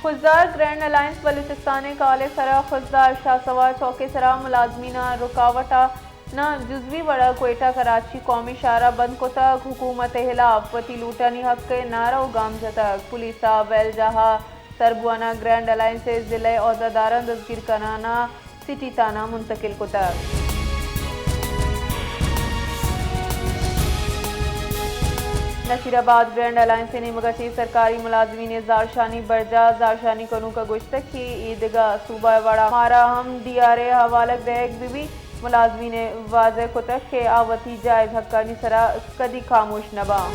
Khuzdar grand alliance Balochistan ءِ کال ءِ سرا خضدار شاہ سوار چوک ءِ سرا ملازمیناں رکاوٹ ءَ نہ جزوی وڑ ءَ کوئٹہ کراچی قومی شاہراہ بند کتگ، حکومت ءِ ہلاپ وتی لوٹانی حق ءِ نعرہ ءُ گام جتگ، پولیس ءَ ویل جاہ ءَ سر بوان ءَ گرینڈ الائنس ءِ ضلعی عہدہ داراں دزگیر کنان ءَ سٹی تھانہ منتقل کتگ۔ نصیر آباد گرینڈ الائنس ءِ نیمگ ءَ چہ سرکاری ملازمین ءِ زہرشانی برجاہ، زہرشانی کنوک ءَ گوشتگ کہ اے دگہ صوبہ ءِ وڑ ءَ مارا ہم ڈی آر اے ءِ حوالگ دئیگ بہ بیت۔ ملازمین ءَ واضح کتگ کہ آ وتی جائز حقانی سرا کدی خاموش نہ باں۔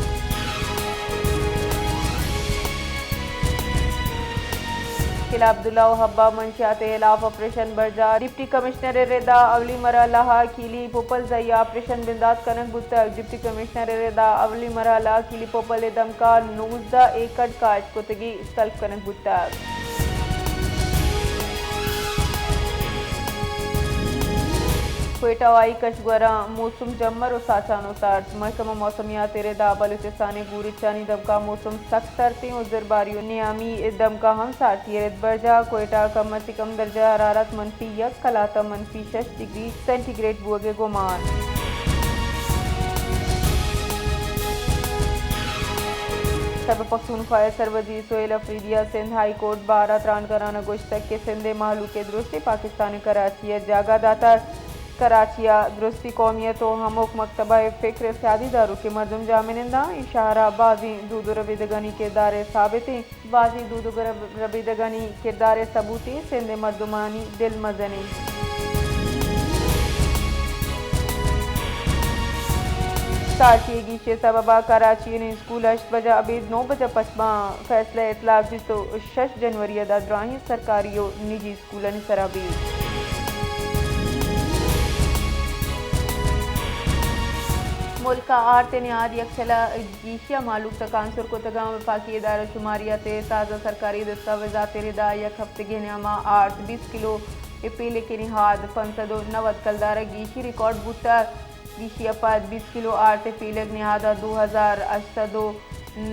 قلعہ عبداللہ ءُ حبہ منشیات ءِ ہلاپ آپریشن برجاہ، ڈپٹی کمشنر ءِ ردا اولی مرحلہ ءَ کیلی پوپل زئی ءَ آپریشن بندات کنگ بوتگ، ڈپٹی کمشنر ءِ ردا اولی مرحلہ ءَ کیلی پوپل ءِ دمکا نوزدہ ایکڑ کاہشت کتگی تلف کنگ بوتگ۔ کوئٹہ ءُ آئی کشگوراں موسم جمر ءُ ساچان ءُ سارت۔ محکمہ موسمیات ءِ ردا بلوچستان ءِ گورچانی دمکا موسم سک سرتیں ءُ زرباری ءُ نیامی دمکا ہم سارتی ءِ رد برجاہ۔ کوئٹہ ءَ کم ءَ چہ کم درجہ حرارت منفی یک کلات ءَ منفی شش ڈگری سینٹی گریڈ بوگ ءِ گمان۔ خیبر پختونخوا ءِ سروزیر سہیل آفریدی ءَ سندھ ہائی کورٹ بار ءَ تران کنان ءَ گوشتگ کہ سندھ ءِ مہلوک ءِ درستی پاکستان ءِ کراچی ءَ جاگہ داتگ۔ کراچی ءَ درستی قومیت ءُ ہمک مکتبہ ءِ فکر ءِ سیادی داروکیں مردم جاہ منند آں۔ اے شہر ءَ بازیں دود ءُ ربیدگانی کردار ءِ ثابتیں بازیں دود ءُ گر-، ربیدگانی کردار ءِ ثبوت ایں، سندھ ءِ مردمانی دل مزن ایں۔ سارتی ءِ گیشی ءِ سبب ءَ کراچی ءِ نیم اسکول ہشت بجہ ابید نو بجہ پچ باں۔ فیصلہ ءِ اطلاق بیست ءُ شش جنوری ءَ داں دراہیں سرکاری ءُ نجی اسکولانی سرا بیت۔ ملک ءَ آرت ءِ نہاد یکشل ءَ گیشی ءَ مہلوک تکانسر کتگ اَنت۔ وفاقی ادارہ شماریات ءِ تازہ سرکاری دستاویزات ءِ ردا یک ہفتگے ءِ نیام ءَ آرت بیست کلو ءِ پیلک ءِ نہاد پنچ سد ءُ نود کلدار ءَ گیشی ریکارڈ بوتگ۔ گیشی ءَ پد بیست کلو آرت ءِ پیلک نہاد ءَ دو ہزار ہشت سد ءُ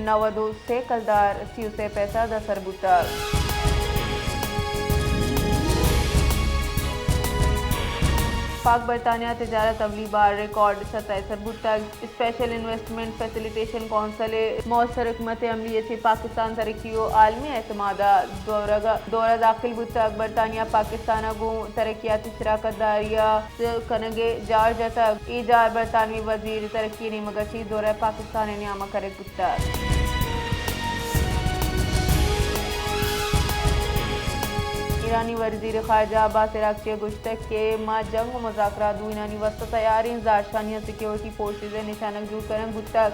نود ءُ سے کلدار سی ءُ سے پیسہ ءَ داں سر بوتگ۔ پاک برطانیہ تجارت اولی بار ریکارڈ سطح ءَ سر بوتگ۔ اسپیشل انویسٹمنٹ فیسیلیٹیشن کونسل ءِ مؤثر حکمت عملی ءَ چہ پاکستان ترقی ءُ عالمی اعتماد ءِ دورگ ءَ، دورہ ءَ داخل بوتگ۔ برطانیہ پاکستان ءَ گوں ترقیاتی شراکت داری ءِ کنگ ءِ جار جتگ۔ اے جار برطانوی وزیر ترقی ءِ نیمگ ءَ چہ دورہ پاکستان ءِ نیام ءَ کنگ بوتگ۔ ایرانی وزیر خارجہ عباس عراقچی ءَ گوشتگ کہ ما جنگ ءُ مذاکرات دوئینانی واستہ تیار ایں۔ زہرشانی ءَ سیکیورٹی فورسز ءِ نشانگ جوڑ کنگ بوتگ۔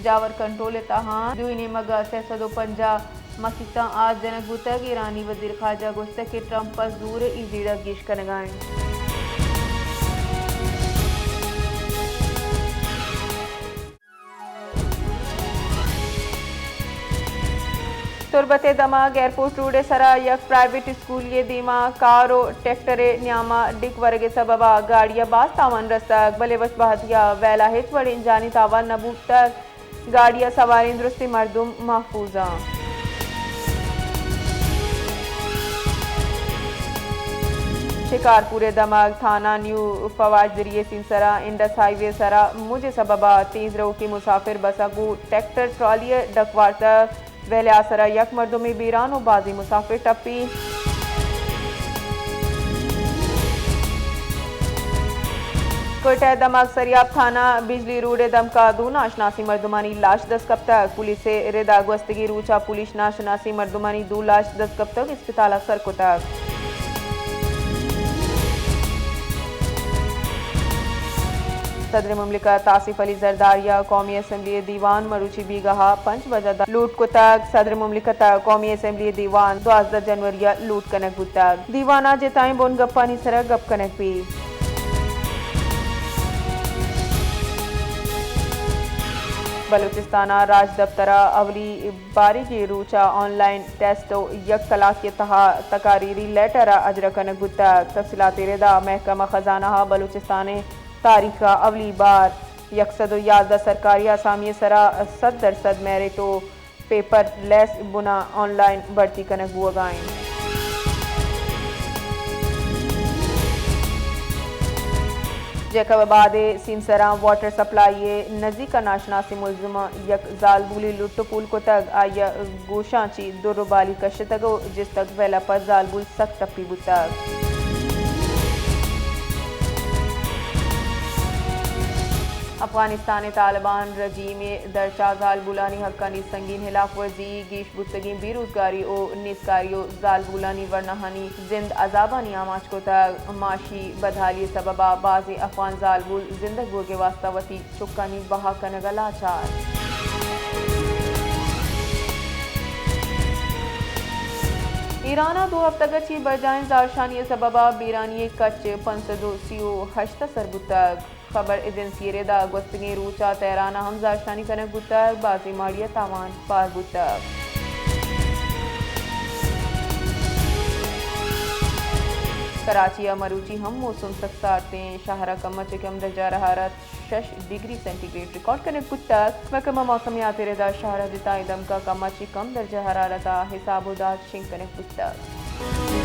جاور کنٹرول ءِ تہا دوئیں نیمگ ءَ سئے سد ءُ پنجاہ مسیتاں آس جنگ بوتگ۔ ایرانی وزیر خارجہ ءَ گوشتگ کہ ٹرمپ ءَ زور ءَ اے جیڑہ گیش کنگ ءَ اِنت۔ تربت ءِ دمگ ایئرپورٹ روڈ ءِ سرا یک پرائیویٹ اسکولی ءِ دیما کار ءُ ٹریکٹر ءِ نیاما ڈیک ورگ ءِ سبب ءَ گاڑی ءَ باز تاوان رستگ، بلے وش بہتی ءَ ویل ءَ ہچ وڑیں جانی تاوان نہ بوتگ۔ گاڑی ءَ سواریں درستیں مردم محفوظ اَنت۔ شکارپور ءِ دمگ تھانہ نیو فواز دری ءِ سیمسرا انڈس ہائی وے ءِ سرا مج ءِ سبب ءَ تیز روکیں مسافر بس ءَ گوں ٹریکٹر ٹرالی ءَ ڈک وارتگ۔ ویل ءِ آسرا یک مردمے بیران ءُ بازیں مسافر ٹپی۔ کوئٹہ ءِ دمگ سریاب تھانہ بجلی روڈ ءِ دمکا دو ناشناسیں مردمانی لاش دست کپتگ۔ پولیس ءِ ردا گوستگیں روچا پولیس ناشناسیں مردمانی دو لاش دست کپتگ، اسپتالا سر کتگ۔ صدر مملکت آصف علی زرداری ءَ قومی اسمبلی ءِ دیوان مروچی بیگاہ ءَ پنچ بجہ ءَ لوٹ کتگ۔ صدر مملکت ءَ قومی اسمبلی ءِ دیوان دوازدہ جنوری ءَ لوٹ کنگ بوتگ۔ دیوان ءَ جتائیں بنگپانی سرا گپ کنگ بیت۔ بلوچستان ءَ راجدپتر ءَ اولی باریگیں روچ ءَ آن لائن ٹیسٹ ءُ یک کلاکے ءِ تہا تقاریری لیٹر ءَ اجرا کنگ بوتگ۔ تفصیلات ءِ ردا محکمہ خزانہ ءَ بلوچستان ءِ تاریخ ءَ اولی بار یک سد ءُ یازدہ سرکاری آسامی ءِ سرا صد درسد میرٹ ءُ پیپر لیس بنا آن لائن بھرتی کنگ بوگا انت۔ جیکب آباد ء سیمسراں واٹر سپلائی ء نزیک ء ناشناسیں ملزماں یک زالبولے لٹ ء پول کتگ، آئی ء گوشاں چہ در ء بالی کشتگ ء جستگ، ویل ء پد زالبول سک ٹپی بوتگ۔ افغانستان ء طالبان رژیم ء درچا زالبولانی حقانی سنگین ہلاف ورزی، گیش بوتگیں بے روزگاری و نیزکاری و زالبولانی ورناہانی زند عذابانی آماچ کتگ۔ معاشی بدحالی سببا بازیں افغان زالبول زندگ بوگ ء واستہ وتی چکانی بہا کنگ ء لاچار۔ ایران ء دو ہفتگ ء چہ برجاہیں زہرشانی ء سببا بیرانی ء کچ پنچ سد و سی و ہشت ء سر بوتگ۔ خبر ایجنسی ء ردا گوستگیں روچ ء تہران ء ہم زہرشانی کنگ بوتگ، بازیں ماڑی ء تاوان بار بوتگ۔ کراچی ء مروچی ہم موسم سک سارتیں، شہر ء کم ء چہ کم درجہ حرارت شش ڈگری سینٹی گریڈ ریکارڈ کنگ بوتگ۔ محکمہ موسمیات ء ردا شہر ء جتائیں دمگاں کم ء چہ کم درجہ حرارت ء حساب و داد شنگ کنگ بوتگ۔